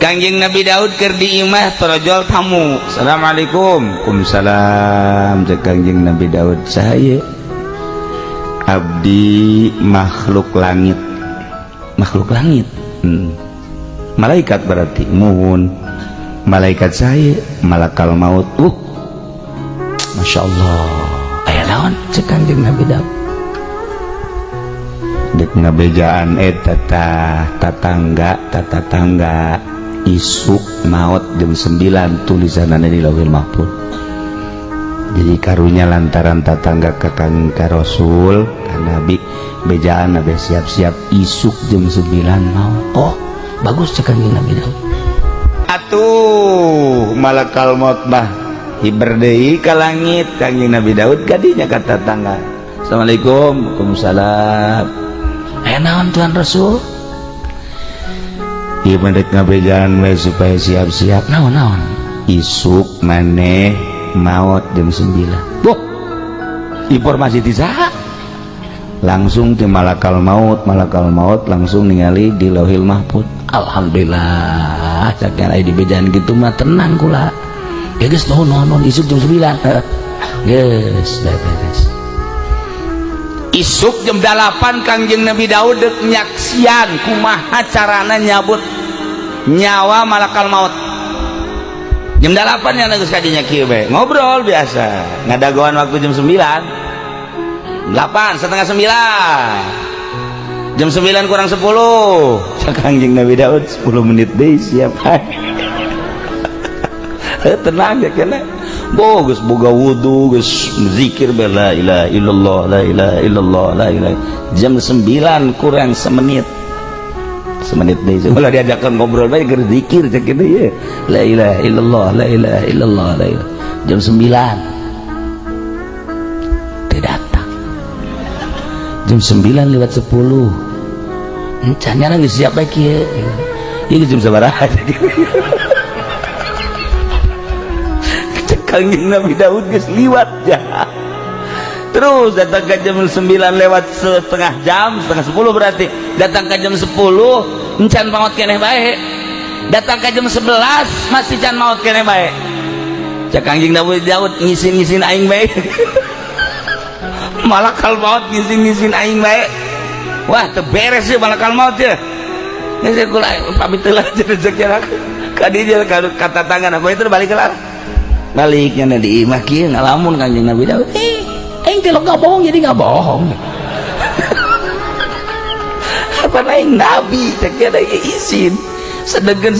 Kangjeng Nabi Daud keur di imah, torojol tamu. "Assalamualaikum." "Waalaikumsalam," cek Kangjeng Nabi Daud. "Saya abdi makhluk langit." "Makhluk langit?" Malaikat berarti?" "Muhun." "Malaikat saya malakal maut." "Masya Allah, aya naon?" cek Kangjeng Nabi Daud. Dek ngabejaan eta tah tatangga, tatangga isuk maut jam 9, tulisanana di Lauhil Mahfud. Jadi karunya lantaran tatangga ka Kang, ka Rasul, ka Nabi, bejaan Nabi siap-siap isuk jam 9 maut. "Oh, bagus," cek Kangjeng Nabi Daud. Atuh malakal maut mah hiber deui ka langit. Kangjeng Nabi Daud kadinya ka tatangga. "Assalamualaikum." "Waalaikumsalam." "Aya naon, Tuhan Rasul?" "Ieu mah dek ngabejaan we supaya siap-siap." "Naon, naon?" "Isuk maneh maut jam 9." Boh, informasi ti saha? Langsung di malakal maut, malakal maut langsung ningali di Lauhil Mahfud. "Alhamdulillah," cek aya di bejaan gitu mah tenang kula. Ya geus, nuhun, nuhun, nuhun. Isuk jam 9. Heeh. Geus, beres. Isuk jam 8 Kangjeng Nabi Daud dek nyaksian kumaha carana nyabut nyawa malakal maut. Jam 8 ya geus kadinya kieu bae. Ngobrol biasa. Ngadagoan waktu jam 9. 8, setengah 9. Jam 9 kurang 10. Cek Kangjeng Nabi Daud, 10 menit deui siap. Tenang ya kena. Boh, geus boga wudu, geus zikir be, la ilaha illallah, la ilaha illallah, la ilaha. Jam 9 kurang semenit. Semenit deui. Ulah diajakan ngobrol bae, keur zikir cek kitu ye. La ilaha illallah, la ilaha illallah, la ilaha. Jam 9 teu datang. Jam 9 lewat 10. Encan nya geus siap bae kieu. Ieu jam sabaraha? Cek Kangjeng Nabi Daud geus liwat ya. Terus datang ke jam 9 lewat setengah jam, setengah 10 berarti. Datang ke jam 10, encan maot keneh bae. Datang ke jam 11 masih can maot keneh bae. Cek Kangjeng Nabi Daud, ngisin-ngisin aing bae. Malakal maut ngisin-ngisin aing bae. Wah, teu beres ya malakal maut ya. Geus kula pamit heula rezeki ka dieu ka tatangga aku itu balik lah. Baliknya di imah kieu ngalamun Kangjeng Nabi Daud. Eh, aing teh nggak bohong, jadi nggak bohong. Apa aing nabi cek ada izin sedengkeun.